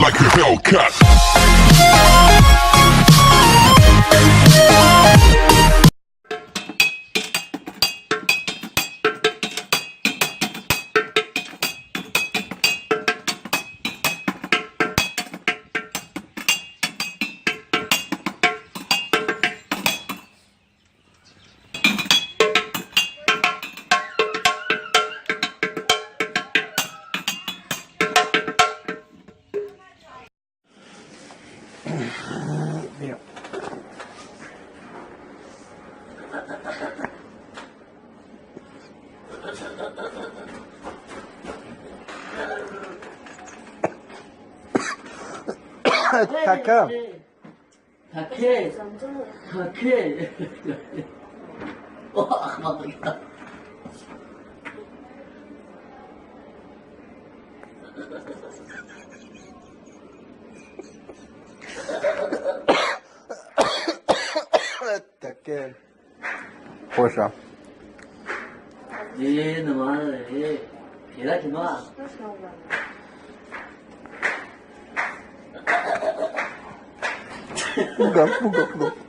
Like a Hellcat. Така. Таке. Таке. О, ахмақ. Таке. Хоша. Е, нормально, е. Хера кино. Пуга, пуга, пуга.